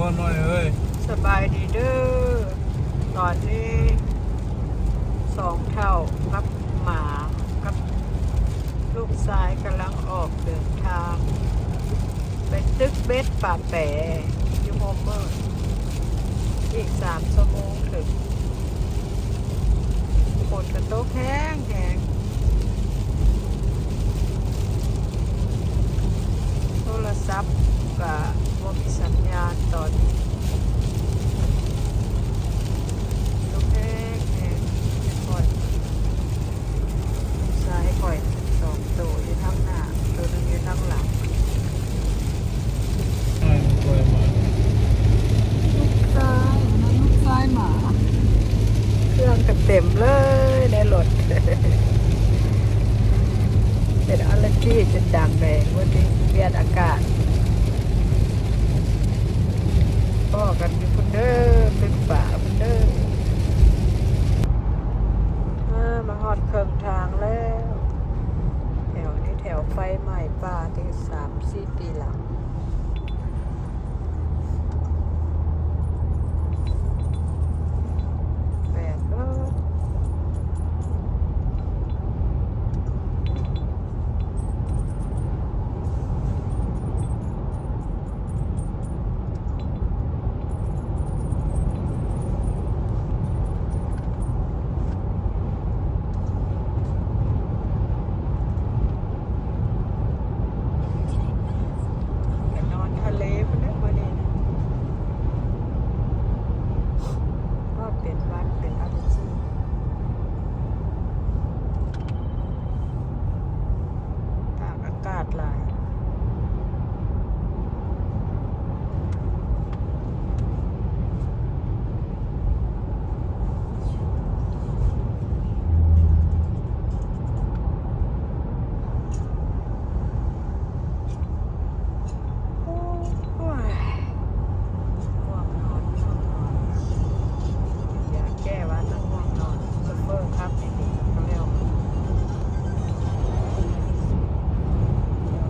ນ້ອຍເອີຍ ສະບາຍດີເດີ. ຕອນນີ້ສອງເຖົ້າກັບໝາກັບລູກຊາຍກຳລັງອອກເດີນທາງໄປຕຶກເບັດປາແປຢູ່ໂຮມເມີ ອີກສາມຊົ່ວໂມງເຖິງ. ຝົນກະຕົກແຮງໆ ໂທລະສັບກະບໍ່ມີສັນຍານຕອນນີ້ ຕົກແຮງໆ. ຂ້ອຍ ຊາຍຂ້ອຍສອງໂຕຢູ່ທາງໜ້າ ໂຕໜຶ່ງຢູ່ທາງຫຼັງ. ລູກຊາຍ ອັນນັ້ນລູກຊາຍໝາ ເຄື່ອງກໍເຕັມເລີຍໃນລົດ ເປັນອາເລັກຈີຈົນດັງແດງເບິດ ປ່ຽນອາກາດ. ພໍ້ກັນຢູ່ພຸ້ນເດີ ຕຶກຟ້າພຸ້ນເດີ. ເອີ ມາຮອດເຄິ່ງທາງແລ້ວ ແຖວນີ້ແຖວໄຟໄໝ້ປ່າທີ່ສາມສີ່ປີຫຼັງ. ແປດເບີດ. ໄປນອນທະເລພຸ້ນເດີມື້ນີ້ນະ ວ່າເປັນວັດເປັນອາເລັກຈີ ຕາກອາກາດຫຼາຍ. ໂອ້ຍ ງ່ວງນອນ ງ່ວງນອນ ຢາແກ້ຫວັດ ງ່ວງນອນ. ໂຊເຟີຂັບດີໆ ກໍແລ້ວ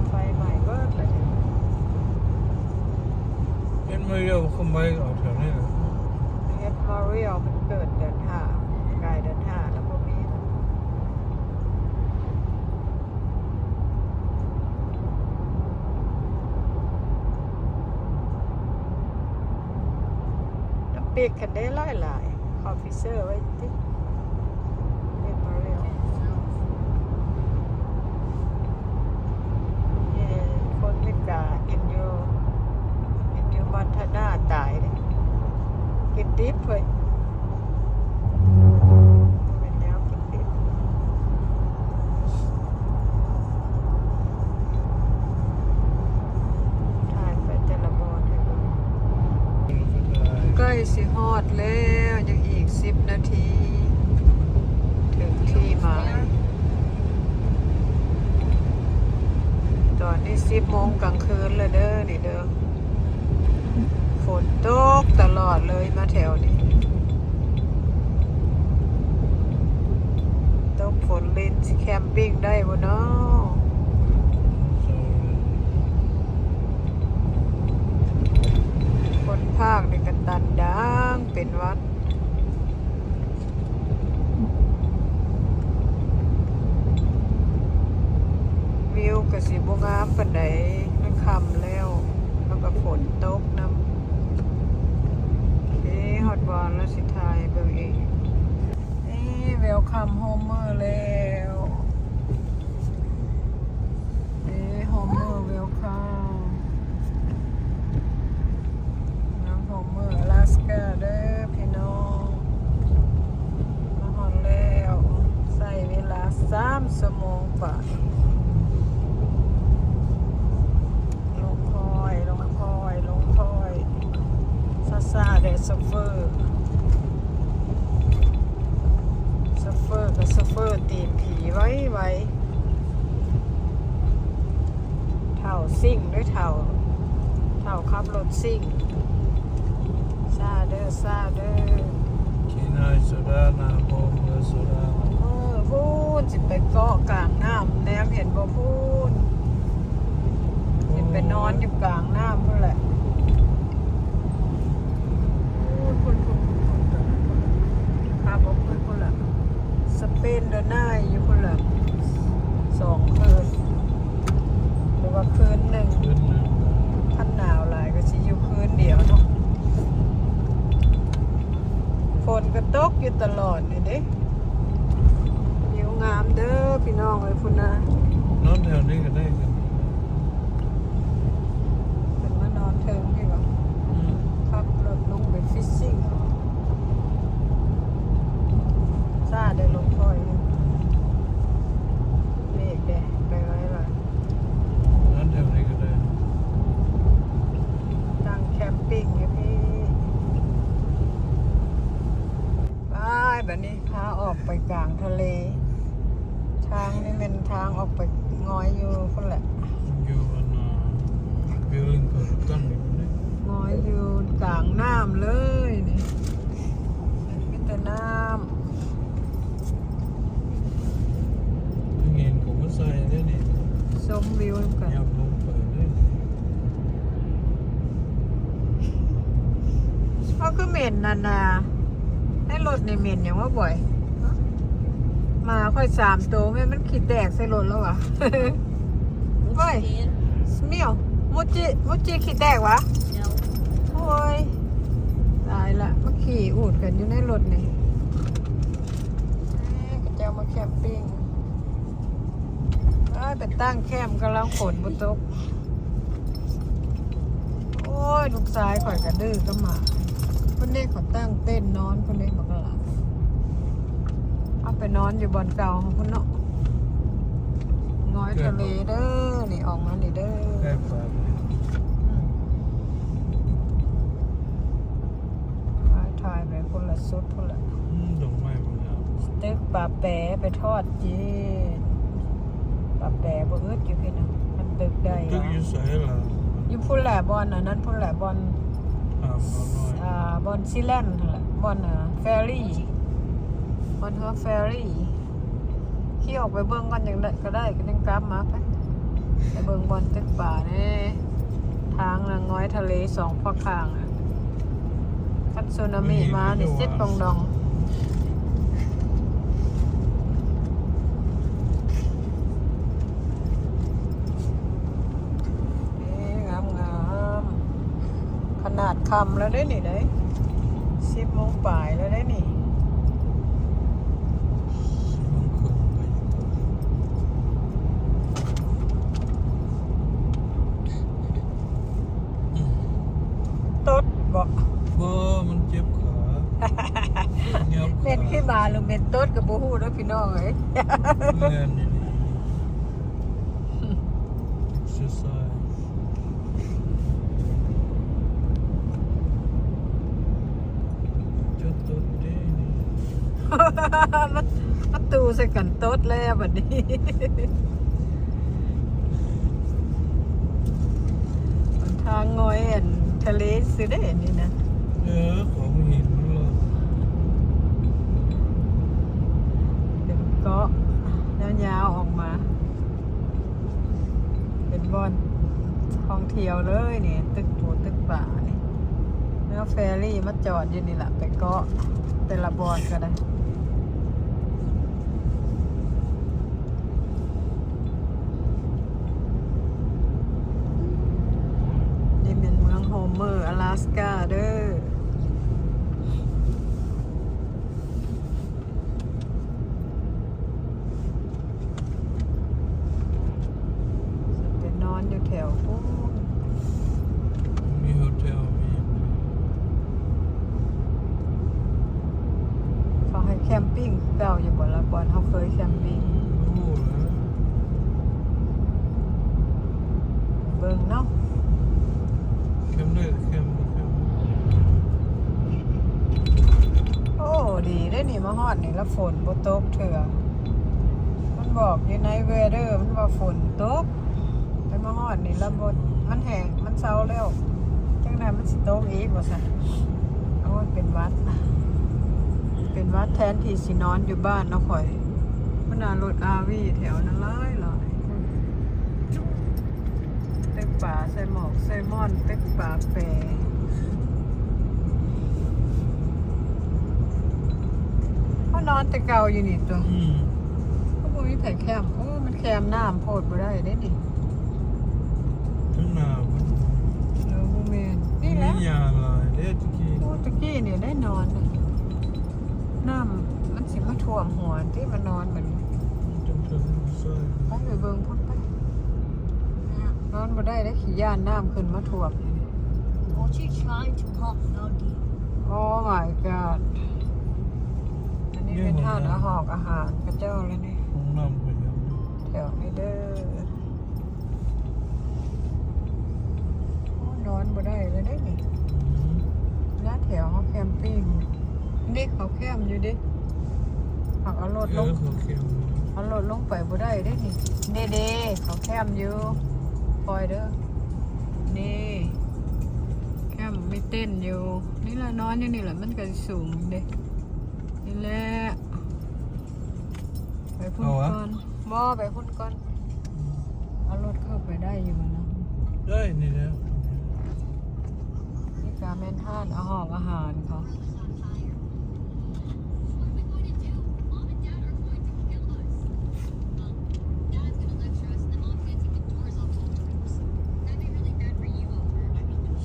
ໄຟໄໝ້ເບີດເລີຍ. ເຮັດມາຣຽວຂຶ້ນໄວ້ເອົາແຖວນີ້ແຫຼະ. ເຮັດມາຣຽວມັນເກີດເດືອນຫ້າ ກາຍເດືອນຫ້າແລ້ວບໍ່ມີແລ້ວ. ນ້ຳປິກຄັນໄດ້ຫຼາຍໆ ເອົາຟຣີເຊີໄວ້ຕິ ເຮັດມາຣຽວ. ເອີ ຄົນເມກາກິນຢູ່ ກິນຢູ່ມັນທະນາຕາຍເດ້ ກິນດິບເວີຍ. ເປັນແນວກິນເປັນ ຖ່າຍໄປແຕ່ລະບ່ອນໃຫ້ເບິ່ງ. ໃກ້ຊິຮອດແລ້ວ ຍັງອີກສິບນາທີເຖິງທີ່ໝາຍ. ຕອນນີ້ສິບໂມງກາງຄືນແລ້ວເດີ ນີ້ເດີ. ຝົນຕົກຕະຫຼອດເລີຍມາແຖວນີ້ ຕົກຝົນລິນ ຊິແຄມປິງໄດ້ບໍ່ນໍ? ຄົນພາກນີ້ກະຕັນດັງເປັນຫວັດ. ວິວກະຊິບໍ່ງາມປານໃດ ມັນຄ່ຳແລ້ວ ແລ້ວກະຝົນຕົກນຳ. ເອີ ຮອດບ່ອນແລ້ວ ຊິຖ່າຍໃຫ້ເບິ່ງອີກ. ນີ້ ເວວຄັມໂຮມເມີແລ້ວ. ເອີ ໂຮມເມີ ເວວຄັມ ເມືອງໂຮມເມີ ອາລາສກາເດີພີ່ນ້ອງ. ມາຮອດແລ້ວ ໃຊ້ເວລາສາມຊົ່ວໂມງປາຍ. ລົງຄ່ອຍ ລົງຄ່ອຍ ລົງຄ່ອຍ ຊ້າໆ ແດ່ໂຊເຟີ. ໂຊເຟີກະໂຊເຟີຕີນຜີໄວໆ. ເຖົ້າຊິງເດີ ເຖົ້າ ເຖົ້າຂັບລົດຊິງ. ຊ້າເດີ ຊ້າເດີ. ທີ່ນາຍສຸດານາໂຮມ ເມືອສຸດາ ເອີ ພຸ້ນ ຊິໄປເກາະກາງນ້ຳ ແນມເຫັນບໍ່ພຸ້ນ? ຊິໄປນອນຢູ່ກາງນ້ຳພຸ້ນແຫຼະ. ກໍຕົກຢູ່ຕະຫຼອດນີ້ເດ້. ວິວງາມເດີພີ່ນ້ອງເອີຍ ພຸ້ນນະ. ນອນແຖວນີ້ກໍໄດ້ ເພິ່ນມານອນເທິງນີ້ບໍ? ອືມ ຂັບລົດລົງໄປຟິດຊິງເນາະ. ຊ້າໄດ້ລົງຖ້ອຍ ເບຣກແດ່ ໄປໄວຫຼາຍ. ນອນແຖວນີ້ກໍໄດ້ ຕັ້ງແຄມປິງຢູ່ພີ້. ໄປ ບັດນີ້ພາອອກໄປກາງທະເລ. ທາງນີ້ແມ່ນທາງອອກໄປ ງອຍຢູ່ພຸ້ນແຫຼະ ຢູ່ອັນນ່າ Wellington ຕັ້ງຢູ່ພຸ້ນເດ້. ງອຍຢູ່ກາງນ້ຳເລີຍນີ້ ມີແຕ່ນ້ຳ. ເຫັນກໍບໍ່ໃສ່ເດ້ນີ້ ຊົມວິວນຳກັນ. ຍັບລົງໄປເດ້. ເຮົາຄືເໝັນນັ້ນນະ ໃນລົດນີ້ເໝັນຫຍັງວະບອຍ? ໝາຂ້ອຍສາມໂຕ ແມ່ນມັນຂີ້ແຕກໃສ່ລົດແລ້ວຫວາ? ໂອ້ຍ smell ມູຈິ ມູຈິຂີ້ແຕກຫວາ? ໂອ້ຍ ຕາຍລະ ມາຂີ້ອູດກັນຢູ່ໃນລົດນີ້. ເອີ ເຂົາເຈົ້າມາແຄມປິງ. ອ້າຍ ໄປຕັ້ງແຄມກຳລັງຝົນບໍ່ຕົກ. ໂອ້ຍ ລູກຊາຍຂ້ອຍກະດື້ກັບໝາ. ເພິ່ນເດ້ ເຂົາຕັ້ງເຕັນນອນ ເພິ່ນເດ້ ບັກຫຼາ. ເອົາໄປນອນຢູ່ບ່ອນເກົ່າເຮົາພຸ້ນເນາະ. ງອຍທະເລເດີ ນີ້ອອກມານີ້ເດີ. ອືມ ຖ່າຍໄປຄົນລະຊຸດພຸ້ນລະ. ອືມ ດອກໄມ້ພຸ້ນລະ. ຕຶກປາແປໄປທອດຈີນ. ປາແປບໍ່ອຶດຢູ່ພີ້ນະ ມັນຕຶກໄດ້. ຕຶກຢູ່ໃສລະ? ຢູ່ພຸ້ນແຫຼະ ບ່ອນອັນນັ້ນພຸ້ນແຫຼະ ບ່ອນ ອ່າ ບ່ອນຊີແລນຫັ້ນແຫຼະ ບ່ອນ ອ່າ ເຟີຣີ ບ່ອນເຮືອເຟີຣີ. ຂີ່ອອກໄປເບິ່ງກ່ອນ ຈັ່ງໃດກໍໄດ້ ກໍຍັງກັບມາໄປ ໄປເບິ່ງບ່ອນຕຶກປາແດ່. ທາງນະ ງອຍທະເລສອງຟາກຂ້າງ. ຄັນສຸນາມິມານີ້ ຊິດປ່ອງດອງ. ເອີ ງາມໆ. ຂະໜາດຄ່ຳແລ້ວເດ້ນີ້ເດ້ ສິບໂມງປາຍແລ້ວເດ້ນີ້. ສິບໂມງເຄິ່ງໄປ. ຕົດບໍ? ບໍ່ ມັນເຈັບຂາ. ເປັນຂີ້ໝາຫຼືເປັນຕົດກໍບໍ່ຮູ້ເດີພີ່ນ້ອງເອີຍ. ແມ່ນອີ່ຫຼີ. ເອັກເຊີໄຊ ຈະຕົດເດ້ນີ້. ມາ ມາຕູໃສ່ກັນຕົດແລ້ວບັດນີ້. ທາງງອຍອັນທະເລຊື່ເດ້ນີ້ນະ. ເອີ ຂອງຫີນມັນເລີຍ ເປັນເກາະຍາວໆອອກມາ. ເປັນບ່ອນທ່ອງທ່ຽວເລີຍນີ້ ຕຶກປູຕຶກປານີ້. ເຮືອເຟີຣີມາຈອດຢູ່ນີ້ລະ ໄປເກາະແຕ່ລະບ່ອນກໍໄດ້. ນີ້ແມ່ນເມືອງໂຮມເມີ ອາລາສກາເດີ. ໄປນອນຢູ່ແຖວພຸ້ນ ມີໂຮເທວ ມີ ເຂົາໃຫ້ແຄມປິງຄືເກົ່າຢູ່ບໍ່ລະ ບ່ອນເຮົາເຄີຍແຄມປິງ? ບໍ່ຮູ້ແຫຼະ ເບິ່ງເນາະ ແຄມໄດ້ກໍແຄມ ບໍ່ແຄມ. ໂອ້ ດີເດ້ນີ້ ມາຮອດນີ້ລະຝົນບໍ່ຕົກເທື່ອ. ມັນບອກຢູ່ໃນເວເດີ ມັນວ່າຝົນຕົກ ແຕ່ມາຮອດນີ້ລະບໍ່ ມັນແຫ້ງ ມັນເຊົາແລ້ວ. ຈັ່ງໃດມັນຊິຕົກອີກວ່າຊັ້ນ. ໂອ້ຍ ເປັນຫວັດ ເປັນຫວັດແທນທີ່ຊິນອນຢູ່ບ້ານເນາະຂ້ອຍ. ບັນດາລົດອາວີແຖວນັ້ນຫຼາຍໆ. ຕຶກປາ ໄຊໝອກ ໄຊມອນ ຕຶກປາແປ. ເຮົານອນແຕ່ເກົ່າຢູ່ນີ້ຕົວະ. ອືມ ກໍບໍ່ມີໃຜແຄມ. ໂອ້ ມັນແຄມນ້ຳໂພດ ບໍ່ໄດ້ເດ້ນີ້. ເທິງໜ້າພຸ້ນ. ເອີ ບໍ່ແມ່ນ ນີ້ແຫຼະ ມີຫຍ້າຫຼາຍເດ້ຕະກີ້. ໂອ້ ຕະກີ້ນີ້ໄດ້ນອນ. ນ້ຳມັນຊິມາຖ້ວມຫົວຕິ ມານອນບັດນີ້. ໄປ ໄປເບິ່ງພຸ້ນໄປ. ນອນບໍ່ໄດ້ເດ້ ຂີ້ຢ້ານນ້ຳຂຶ້ນມາຖ້ວມ. Oh my god ອັນນີ້ເປັນຮ້ານອາຫອກອາຫານເຂົາເຈົ້າແລ້ວນີ້. ຫ້ອງນ້ຳເພິ່ນ ແຖວນີ້ເດີ. ໂອ້ ນອນບໍ່ໄດ້ແລ້ວເດ້ນີ້. ອືມ ລາແຖວເຮົາແຄມປິງ ເດັກເຂົາແຄມຢູ່ເດ້. ຫາກເອົາລົດລົງ ເອີ ເຂົາແຄມ ເອົາລົດລົງໄປບໍ່ໄດ້ເດ້ນີ້. ເດ້ໆ ເຂົາແຄມຢູ່ ຄອຍເດີ. ນີ້ ແຄມມີເຕັນຢູ່ນີ້ລະ ນອນຢູ່ນີ້ລະ ມັນກະຊິສູງເດ້. ນີ້ແຫຼະ ໄປພຸ້ນກ່ອນ. ບໍ່ ໄປພຸ້ນກ່ອນ. ເອົາລົດເຂົ້າໄປໄດ້ຢູ່ບໍ່ນະ? ໄດ້ນີ້ແຫຼະ. ນີ້ກະແມ່ນຮ້ານອາຫອກອາຫານເຂົາ.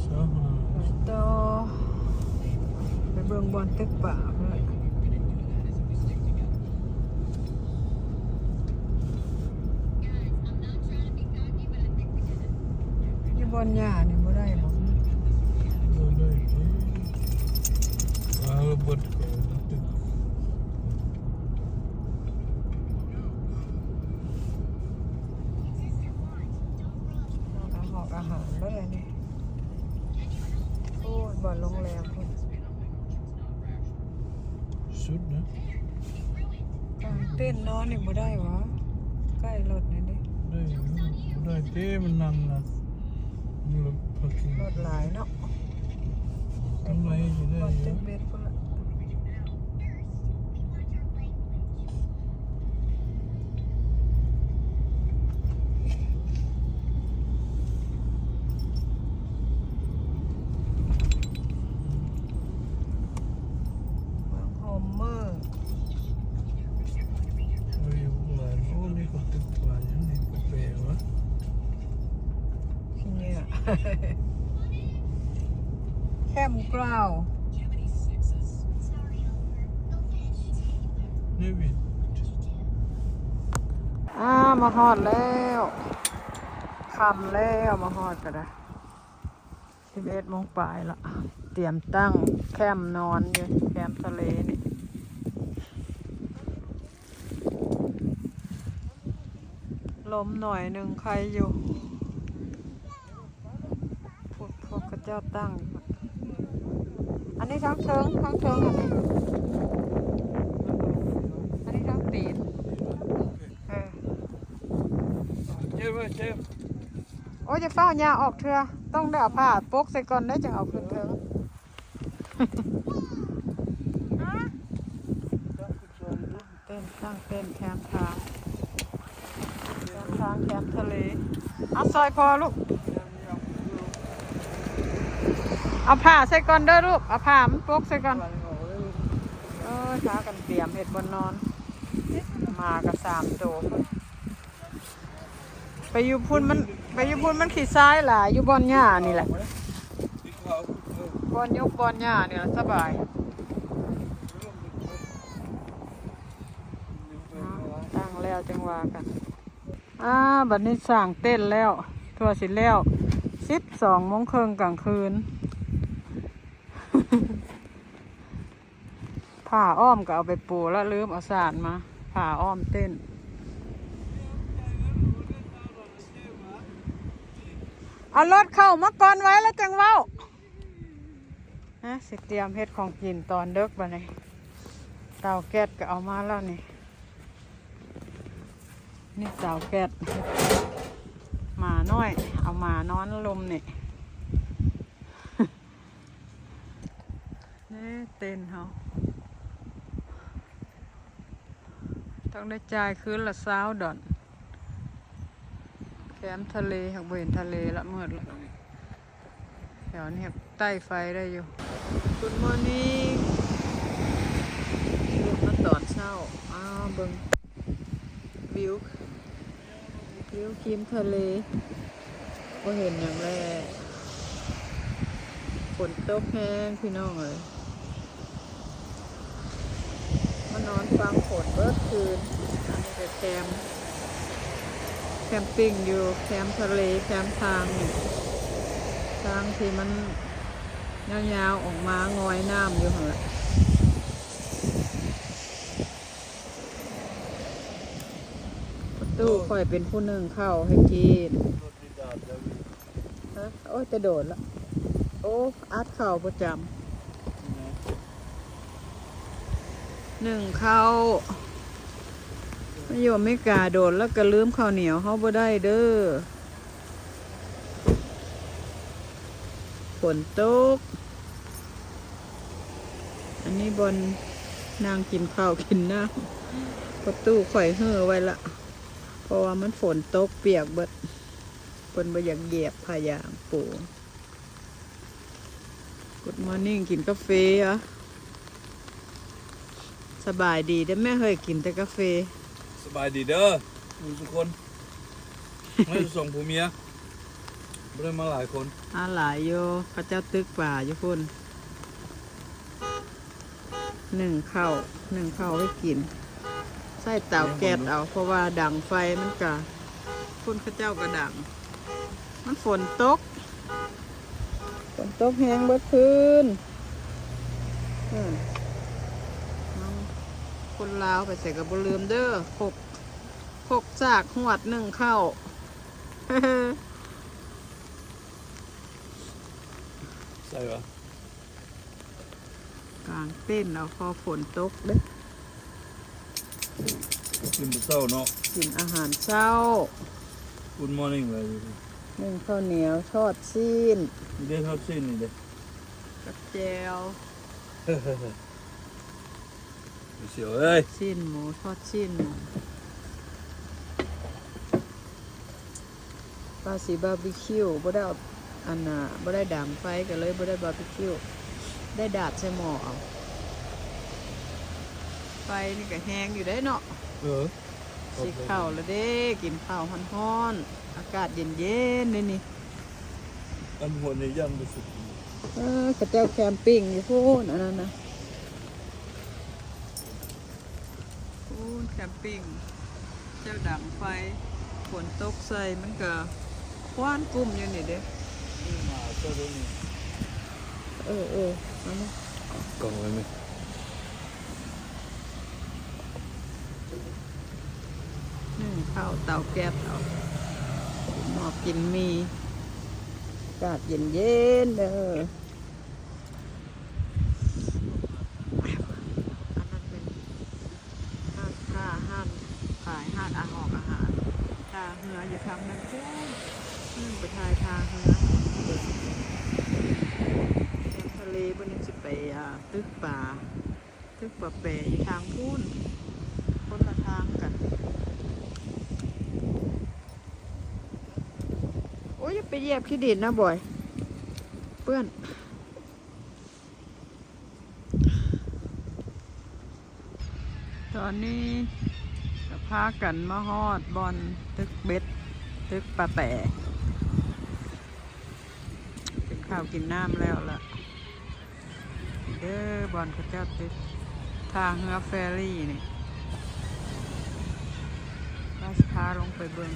So nice. ໄປຕໍ່ ໄປເບິ່ງບ່ອນຕຶກປາພຸ້ນແຫຼະ. ຢູ່ບ່ອນຫຍ້ານີ້ບໍ່ໄດ້ບໍ່? ບໍ່ໄດ້ຕິ ວ່າລະເບິດເຂົາຕຶກ. ເອົາອາຫອກອາຫານເບີອັນນີ້. ໂອ້ຍ ບ່ອນໂຮງແຮມພຸ້ນ ສຸດນະ. ກາງເຕັນນອນນີ້ບໍ່ໄດ້ຫວາ? ໃກ້ລົດນີ້ເດ້. ໄດ້ຢູ່ ບໍ່ໄດ້ເດ້ ມັນນັ່ງນະ ລົດພາກິງ ລົດຫຼາຍເນາະ. ຂ້າງໃນຊິໄດ້ຢູ່ ເຕັມເບັດພຸ້ນລະ. ເມືອງໂຮມເມີ ໂອ້ຍ ຢູ່ຂ້າງຫຼັງ. ໂອ້ ນີ້ກໍຕຶກວ່າຫຍັງນີ້ ແປກໆວະ. ຂີ້ເຫຍື້ອ Campground. ອ່າ ມາຮອດແລ້ວ ຄ່ຳແລ້ວ ມາຮອດກໍໄດ້ ສິບເອັດໂມງປາຍລະ. ຕຽມຕັ້ງແຄມນອນຢູ່ແຄມທະເລນີ້. ລົມໜ້ອຍໜຶ່ງ ໄຄຢູ່. ພວກ ພວກເຂົາເຈົ້າຕັ້ງ ອັນນີ້ທາງເທິງ ທາງເທິງ ອັນນີ້ ອັນນີ້ທາງຕີນ. ເອີ ໂອ້ຍ ຢ່າຟ້າວຍ່າງອອກເທື່ອ ຕ້ອງໄດ້ເອົາຜ້າປົກໃສ່ກ່ອນເດີ ຈັ່ງເອົາຂຶ້ນເທິງ. ເຕັ້ນ ຕັ້ງເຕັ້ນແຄມທາງ ແຄມທາງ ແຄມທະເລ. ເອົາ ຊ່ອຍພໍ່ລູກ ເອົາຜ້າໃສ່ກ່ອນເດີລູກ ເອົາຜ້າມັນປົກໃສ່ກ່ອນ. ເອີຍ ພາກັນຕຽມເຮັດບ່ອນນອນ ໝາກໍສາມໂຕ. ໄປຢູ່ພຸ້ນມັນ ໄປຢູ່ພຸ້ນມັນຂີ້ຊາຍຫຼາຍ ຢູ່ບ່ອນຫຍ້ານີ້ແຫຼະ ບ່ອນຍົກບ່ອນຫຍ້ານີ້ລະສະບາຍ. ອ່າ ຕັ້ງແລ້ວຈັ່ງວ່າກັນ. ອ່າ ບັດນີ້ສ້າງເຕັ້ນແລ້ວ ທົ່ວຊິແລ້ວ ສິບສອງໂມງເຄິ່ງກາງຄືນ. ຜ້າອ້ອມກໍເອົາໄປປູລະ ລືມເອົາສານມາ ຜ້າອ້ອມເຕັ້ນ. ເອົາລົດເຂົ້າມາກ່ອນໄວ້ລະຈັ່ງເວົ້າ. ຮະ ຊິຕຽມເຮັດຂອງກິນຕອນເດິກບາດນີ້. ເຕົາແກັດກໍເອົາມາແລ້ວນີ້ ນີ້ເຕົາແກັດ. ໝານ້ອຍ ເອົາໝານອນລົມນີ້. ນີ້ເຕັນເຮົາ ຕ້ອງໄດ້ຈ່າຍຄືນລະຊາວດອນ. ແຄມທະເລ ຫາກບໍ່ເຫັນທະເລລະ ມືດລະ. ແຖວນີ້ໃຕ້ໄຟໄດ້ຢູ່. Good morning ລົງມາຕອນເຊົ້າ. ອ້າວ ເບິ່ງ ວິວ ວິວຄຣີມທະເລ ບໍ່ເຫັນຫຍັງແລ້ວ ຝົນຕົກແຮງພີ່ນ້ອງເອີຍ. ຟັງຝົນເບິດຄືນ. ອັນນີ້ກໍແຄມ ແຄມປິງຢູ່ແຄມທະເລ ແຄມທາງນີ້ ທາງທີ່ມັນຍາວໆອອກມາງອຍນ້ຳຢູ່ຫັ້ນລະ. ປະຕູຂ້ອຍເປັນຜູ້ໜຶ້ງເຂົ້າໃຫ້ກິນ. ຮະ? ໂອ້ຍ ແຕ່ໂດນລະ. ໂອ້ ອັດເຂົ້າປະຈຳ ໜຶ້ງເຂົ້າ. ມາຢູ່ອາເມລິກາໂດນລະກໍລືມເຂົ້າໜຽວເຮົາບໍ່ໄດ້ເດີ້. ຝົນຕົກ. ອັນນີ້ບ່ອນນັ່ງກິນເຂົ້າກິນນ້ຳ. ປະຕູຂ້ອຍຮື້ໄວ້ລະ ເພາະວ່າມັນຝົນຕົກປຽກເບິດ. ເພິ່ນບໍ່ຢາກຢຽບຜ້າຢາງປູ. Good morning ກິນກາເຟເອີ. ສະບາຍດີເດີ້ແມ່ເຮີ້ຍ ກິນແຕ່ກາເຟ. ສະບາຍດີເດີ້ທຸກຄົນ. ມາຢູ່ສອງຜົວເມຍ ບໍ່ໄດ້ມາຫຼາຍຄົນ. ມາຫຼາຍຢູ່ ເຂົາເຈົ້າຕຶກປາຢູ່ພຸ້ນ. ໜຶ້ງເຂົ້າ ໜຶ້ງເຂົ້າໄວ້ກິນ ໃຊ້ເຕົາແກັສເອົາ ເພາະວ່າດັງໄຟມັນກະ ພຸ້ນເຂົາເຈົ້າກະດັງ. ມັນຝົນຕົກ ຝົນຕົກແຮງເບິດຄືນ. ອືມ ຄົນລາວໄປໃສກະບໍ່ລືມເດີ້ ພົກ ພົກສາກຫວດໜຶ້ງເຂົ້າ. ໃສ່ຫວາ? ກາງເຕັນເອົາ ພໍຝົນຕົກເດ້. ກິນແຕ່ເຊົ້າເນາະ ກິນອາຫານເຊົ້າ. Good morning ເລີຍ. ໜຶ້ງເຂົ້າໜຽວ ທອດຊີ້ນ. ນີ້ເດ້ ທອດຊີ້ນນີ້ເດ້ ກັບແຈ່ວ. ໄປສຽວເອີຍ ຊີ້ນໝູ ທອດຊີ້ນໝູ. ວ່າຊິບາບີຄິວ ບໍ່ໄດ້ເອົາ ອັນນ່າ ບໍ່ໄດ້ດັງໄຟ ກໍເລີຍບໍ່ໄດ້ບາບີຄິວ ໄດ້ດາດໃສ່ໝໍ້ເອົາ. ໄຟນີ້ກໍແຮງຢູ່ເດ້ເນາະ. ເອີ ຊິເຂົ້າແລ້ວເດ້ ກິນເຂົ້າຮ້ອນໆ ອາກາດເຢັນໆເດ້ນີ້. ອັນຫົວນີ້ຢ້ານບໍ່ສຸກ. ເອີ ເຂົາເຈົ້າແຄມປິງຢູ່ພຸ້ນ ອັນນັ້ນນະ. ໂອ້ ແຄມປິງ ເຈົ້າດັງໄຟ ຝົນຕົກໃສ່ ມັນກະຄວັນກຸ້ມຢູ່ນີ້ເດ້. ນີ້ໝາເຈົ້າເດ້ນີ້. ເອີໆ ເອົາມາ ກ້ອງໄວ້ແມ່. ໜຶ້ງເຂົ້າເຕົາແກັສເອົາ ກິນໝໍ້ກິນໝີ່ ອາກາດເຢັນໆເດີ. ອັນນັ້ນເປັນຮ້ານຄ້າ ຮ້ານຂາຍ ຮ້ານອາຫອກອາຫານ. ທ່າເຮືອຢູ່ທາງນັ້ນພຸ້ນ ລືມໄປຖ່າຍທ່າເຮືອ. ແຄມທະເລ ເພິ່ນຍັງຊິໄປ ອ່າ ຕຶກປາ ຕຶກປາແປຢູ່ທາງພຸ້ນ ຄົນລະທາງກັນ. ໂອ້ຍ ຢ່າໄປຢຽບຂີ້ດິນນະບອຍ ເປື້ອນ. ຕອນນີ້ກໍພາກັນມາຮອດບ່ອນຕຶກເບັດ ຕຶກປາແປ ກິນເຂົ້າກິນນ້ຳແລ້ວລະ. ເດີ ບ່ອນເຂົາເຈົ້າຕຶກທ່າເຮືອເຟີຣີນີ້ ລາຊະພາລົງໄປເບິ່ງ.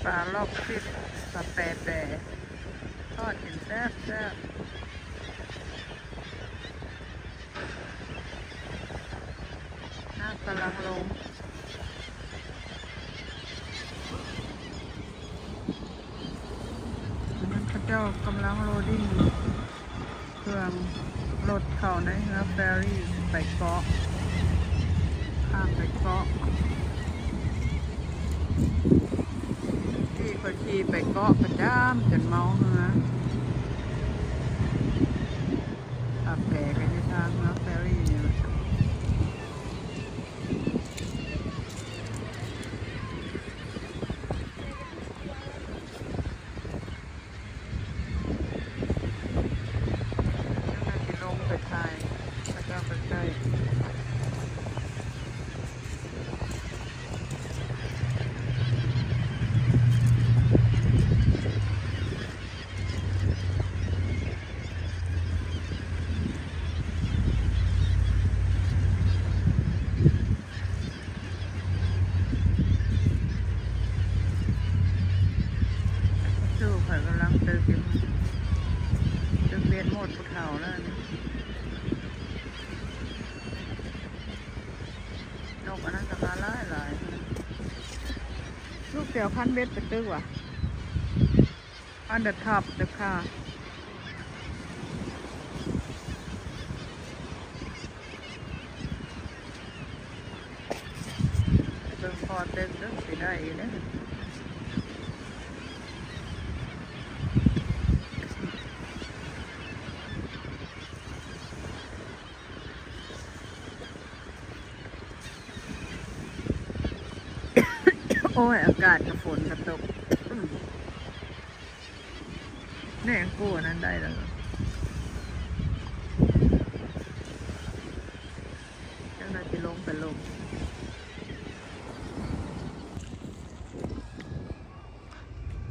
ປາລອກຟິດ ປາແປແປ ທອດກິນແຊບໆ. ນ້ຳກຳລັງລົງ ເຂົາເຈົ້າກຳລັງໂລດິ້ງ ເຄື່ອງລົດເຂົ້າໃນເຮືອເຟີຣີໄປເກາະ ຂ້າມໄປເກາະ ທີ່ຂ້ອຍຂີ່ໄປເກາະປະຈຳຈົນເມົາເຮືອ ປາແປກໍຢູ່ທ່າເຮືອເຟີຣີນີ້ແຫຼະ. ຕຶກເບັດໝົດຜູ້ເຖົ້າແລ້ວນີ້ ນົກອັນນັ້ນກໍມາຫຼາຍໆ ລູກສຽວຄັນເບັດໄປຕຶກວ່າ On the top the car ເບິ່ງພໍເຕັກເດີ້ ຊິໄດ້ຢູ່ເດີ້. ໂອ້ຍ ອາກາດກະຝົນກະຕົກ ແໜງໂກອັນນັ້ນໄດ້ແລ້ວ ຈັ່ງໃດຊິລົງໄປລົງ.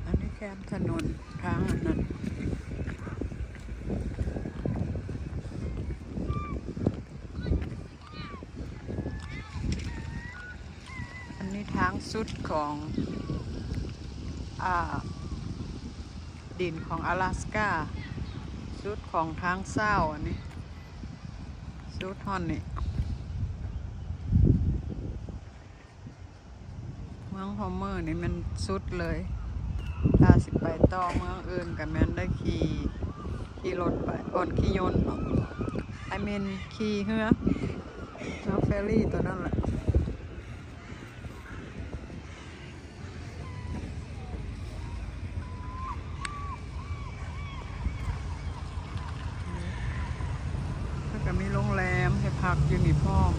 ອັນນີ້ແຄມຖະໜົນທາງອັນນັ້ນ ອັນນີ້ທາງສຸດຂອງ ອາ ດິນຂອງອາລາສກາ ສຸດຂອງທາງເຊົາ ອັນນີ້ສຸດຮອດນີ້. ເມືອງໂຮມເມີນີ້ແມ່ນສຸດເລີຍ ຖ້າຊິໄປຕໍ່ເມືອງອື່ນກະແມ່ນໄດ້ຂີ່ ຂີ່ລົດໄປ ໂອນ ຂີ່ຍົນເນາະ I mean ຂີ່ເຮືອ ເຮືອເຟີຣີໂຕນັ້ນແຫຼະ. ແລ້ວກະມີໂຮງແຮມໃຫ້ພັກຢູ່ນີ້ພ້ອມ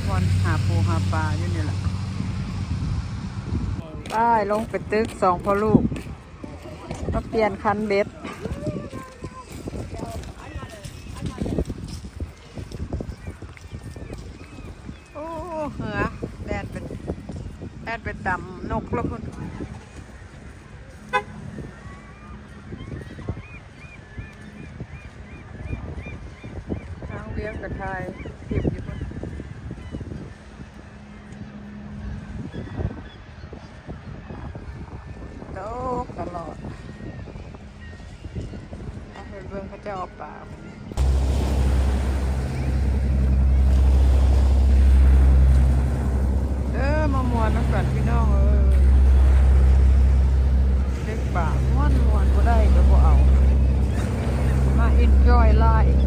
ບ່ອນຫາປູຫາປາຢູ່ນີ້ແຫຼະ. ໄປ ລົງໄປຕຶກສອງພໍ່ລູກ ມາປ່ຽນຄັນເບັດ. ໂອ້ ເຮືອແລ່ນໄປ ແລ່ນໄປຕຳນົກແລ້ວພຸ້ນ. ທາງວຽງກະຖ່າຍຄລິບຢູ່ພຸ້ນ. ຕົກຕະຫຼອດ ໄປເບິ່ງເຂົາເຈົ້າເອົາປາ ເອີ ມາມ່ວນນຳກັນພີ່ນ້ອງເອີຍ ເດັກປາມ່ວນໆ ບໍ່ໄດ້ກໍບໍ່ເອົາ ມາ enjoy life.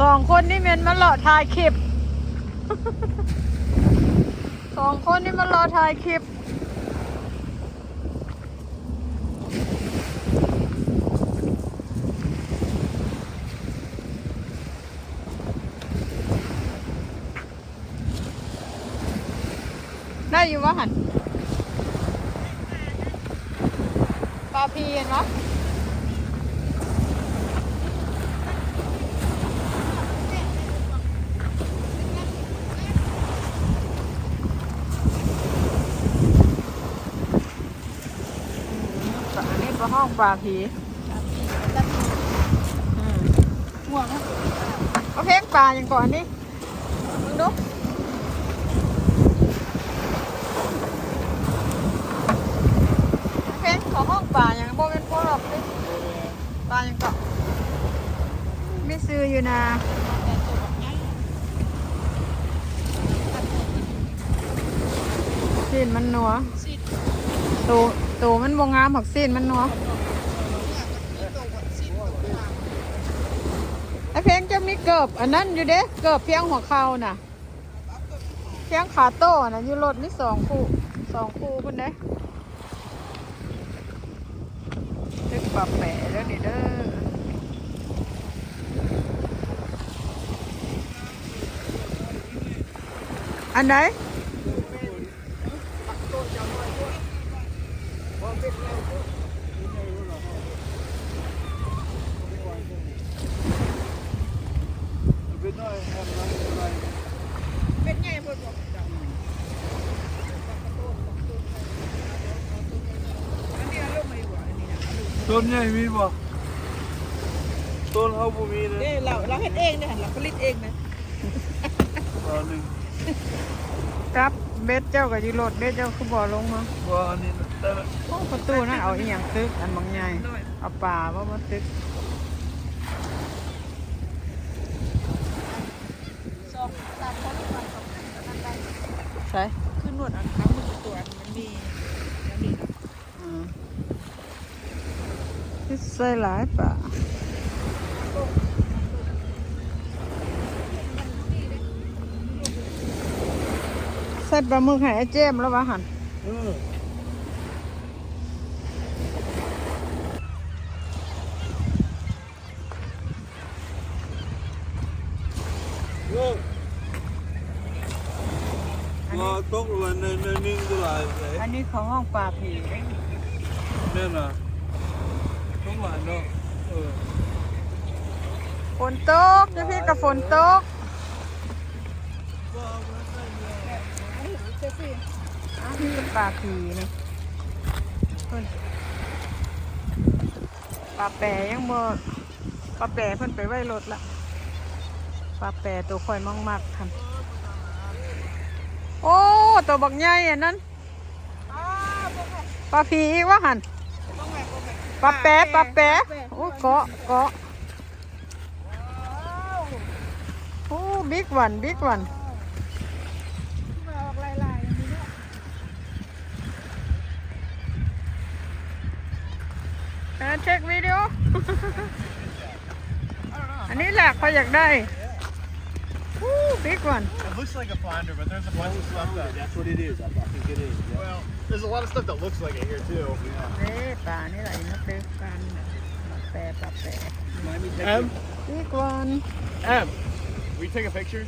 ສອງຄົນນີ້ແມ່ນມາເລາະຖ່າຍຄລິບ ສອງຄົນນີ້ມາເລາະຖ່າຍຄລິບ. ໄດ້ຢູ່ບໍ່ຫັ້ນ? ປາພີເຫັນບໍ່? ອັນນີ້ປາຮ້ອງປາພີ ປາພີ ປາພີ ອືມ ງວງ ເອົາເພງປາຫຍັງເກາະອັນນີ້ ເບິ່ງດູ ເພງເຂົາຮ້ອງປາຫຍັງ ບໍ່ແມ່ນພວກເຮົາຕິ ປາຫຍັງເກາະ ມີຊື່ຢູ່ນາ. ຊີ້ນມັນນົວ ຊີ້ນ ໂຕ ໂຕມັນບໍ່ງາມ ຫາກຊີ້ນມັນນົວ. ອ້າຍເພັງ ເຈົ້າມີເກີບອັນນັ້ນຢູ່ເດ້ ເກີບພຽງຫົວເຂົ່ານະ ພຽງຂາໂຕ້ນະ ຢູ່ລົດມີສອງຄູ່ ສອງຄູ່ພຸ້ນເດ້. ຕຶກປາແປເດີ້ນີ້ເດີ້ ອັນໃດ? ເປັນໃຫຍ່ໂພດບໍ່? ອັນນີ້ເອົາລົງມາຢູ່ ຕົ້ນໃຫຍ່ມີບໍ່? ຕົ້ນເຮົາບໍ່ມີເດ້. ເດ້ ລາວ ລາວເຮັດເອງເດ້ ລາວຜະລິດເອງເດ້. ຕອນໜຶ່ງ ກັບເບັດເຈົ້າກໍຢູ່ລົດເດ້ ເຈົ້າຄືບໍ່ລົງມາ? ບໍ່ ອັນນີ້ແຕ່ ໂອ້ ປະຕູນັ້ນເອົາອີ່ຫຍັງຕຶກ ອັນບັກໃຫຍ່ ເອົາປາບໍ່ມາຕຶກ? ສອງສາມຄົນ ສອງອັນນັ້ນໄດ້. ໃສ? ຄືໜວດອັນເຮົາ ມັນຕົວອັນມັນມີ ແນວນີ້ເນາະ. ອືມ ເຮັດໃສ່ຫຼາຍປາ ໃສ່ປາໝຶກໃຫ້ອ້າຍເຈມແລ້ວວ່າຫັ້ນ. ເອີ. ເອີ ບໍ່ຕົກລະ ໜ້ອຍໜຶ່ງບໍ່ຫຼາຍປານໃດ. ອັນນີ້ເຂົາຮ້ອງປາຜີເດ້. ແມ່ນຫວາ? ຕົກຫຼາຍເນາະ. ເອີ ຝົນຕົກ ຢູ່ພີ້ກໍຝົນຕົກ. ອັນນີ້ກໍປາຜີນີ້ ປາແປຍັງບໍ່ ປາແປເພິ່ນໄປໄວ້ລົດລະ. ປາແປໂຕຂ້ອຍມັກໆຫັ້ນ. ໂອ້ ໂຕບັກໃຫຍ່ອັນນັ້ນ. ປາຜີອີກວ່າຫັ້ນ. ປາແປ ປາແປ. ໂອ້ ເກາະ ເກາະ. ໂອ້ big one big one. ເອີ take video. ອັນນີ້ແຫຼະຂ້ອຍຢາກໄດ້. ໂອ້ big one. It looks like a flounder, but there's a bunch of stuff that That's what it is. I I think it is. Yeah. Well, there's a lot of stuff that looks like it here too. ເດ້ ປານີ້ລະ ມາເຕີມກັນ ປາແປ ປາແປ. Mind me taking Em? Big one. Em, we take a picture?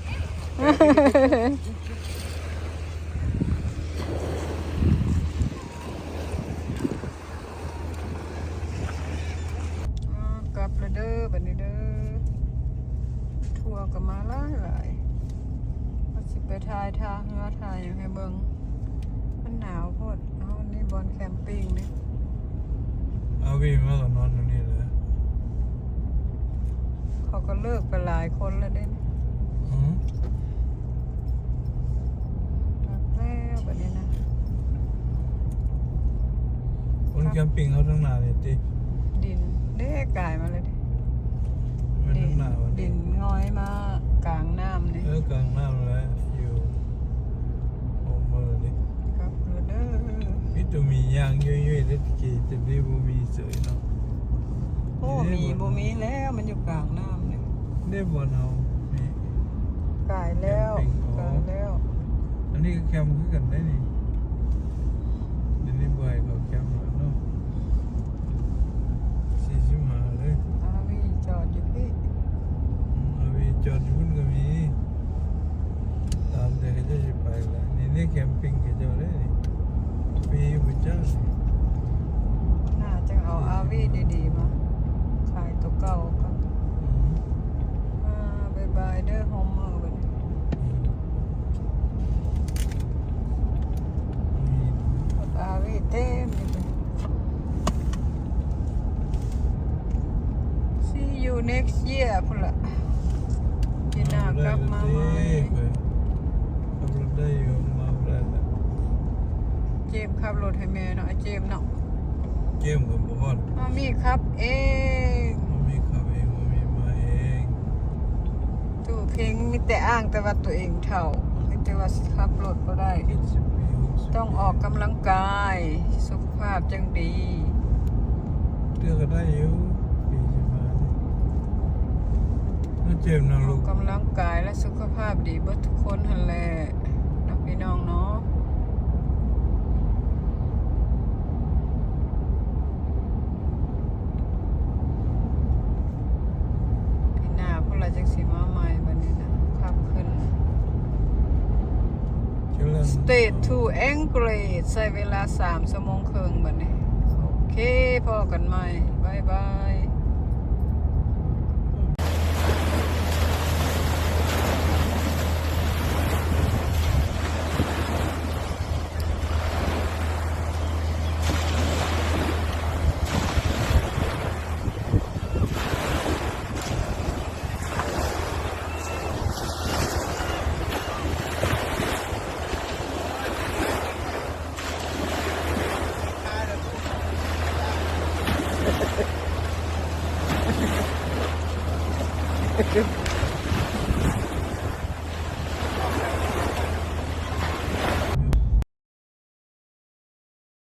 ອ່າ ກັບແລ້ວເດີ ບັດນີ້ເດີ ທົວກໍມາຫຼາຍໆ. ວ່າຊິໄປຖ່າຍທ່າເຮືອ ຖ່າຍຫຍັງໃຫ້ເບິ່ງ ມັນໜາວໂພດ. ເຮົານີ້ບ່ອນແຄມປິງນີ້ ອາວີມາກໍນອນຢູ່ນີ້ແຫຼະ. ເຂົາກໍເລີກໄປຫຼາຍຄົນແລ້ວເດ້. ອືມ ຄັກແລ້ວບັດນີ້ນະ. ບ່ອນແຄມປິງເຮົາທາງໜ້ານີ້ຕິ ດິນເດ້ ກາຍມາເລີຍເດ້. ແມ່ນທາງໜ້າ ດິນງອຍມາກາງນ້ຳນີ້. ເອີ ກາງນ້ຳແຫຼະ ຢູ່ໂຮມເມີນີ້. ຄັກເລີຍເດີ ມີແຕ່ໝີຍ່າງຢູ່ໆ ແຕ່ກີ້ ແຕ່ດຽວນີ້ບໍ່ມີເສີຍເນາະ. ໂອ້ ໝີບໍ່ມີແລ້ວ ມັນຢູ່ກາງນ້ຳນີ້. ເດ້ ບ່ອນເຮົານີ້ ກາຍແລ້ວ ແຄມປິງ. ອໍ ກາຍແລ້ວ. ອັນນີ້ກໍແຄມຄືກັນໄດ້ນີ້. ດຽວນີ້ບໍ່ໃຫ້ເຂົາແຄມແລ້ວເນາະ. ສີ່ສິບຫ້າເລີຍ. ອາວີຈອດຢູ່ພີ້. ອືມ ອາວີຈອດຢູ່ພຸ້ນກໍມີ. ຕາມແຕ່ເຂົາເຈົ້າຊິໄປລະ. ນີ້ ນີ້ແຄມປິງເຂົາເຈົ້າເດ້ນີ້. ປີພຸ້ນຈັກ. ໜ້າຈະເອົາອາວີດີໆມາຂາຍໂຕເກົ່າກ່ອນ. ອືມ ອ່າ ບາຍບາຍເດີ ໂຮມເມີບັດນີ້. ອືມ ອາວີເຕັມຢູ່. See you next year ພຸ້ນລະ ປີໜ້າກັບມາໃໝ່. ຂັບລົດໄດ້ຢູ່ ມາບໍ່ໄດ້ລະ. ເຈມຂັບລົດໃຫ້ແມ່ເນາະ ເຈມເນາະ. ເຈມກໍບໍ່ຮອດ. ມາມີຂັບເອງ. ມາມີຂັບເອງ ມາມີມາເອງ. ຕູ້ເພັງມີແຕ່ອ້າງແຕ່ວ່າຕົວເອງເຖົ້າ ມີແຕ່ວ່າຊິຂັບລົດບໍ່ໄດ້. ເຈັດສິບປີ ຫົກສິບ ຕ້ອງອອກກຳລັງກາຍ ສຸຂະພາບຈັ່ງດີ. ເທື່ອກໍໄດ້ຢູ່ ສີ່ສິບຫ້ານີ້. ເນາະ ເຈມເນາະ ອອກກຳລັງກາຍ ແລະ ສຸຂະພາບດີເບິດທຸກຄົນຫັ້ນແຫຼະເນາະ ພີ່ນ້ອງເນາະ. ປີໜ້າພຸ້ນລະ ຈັ່ງຊິມາໃໝ່ບັດນີ້ນະ ຄັກຂຶ້ນ. State to Anchorage ໃຊ້ເວລາສາມຊົ່ວໂມງເຄິ່ງບັດນີ້. ໂອເຄ ພໍ້ກັນໃໝ່ ບາຍບາຍ.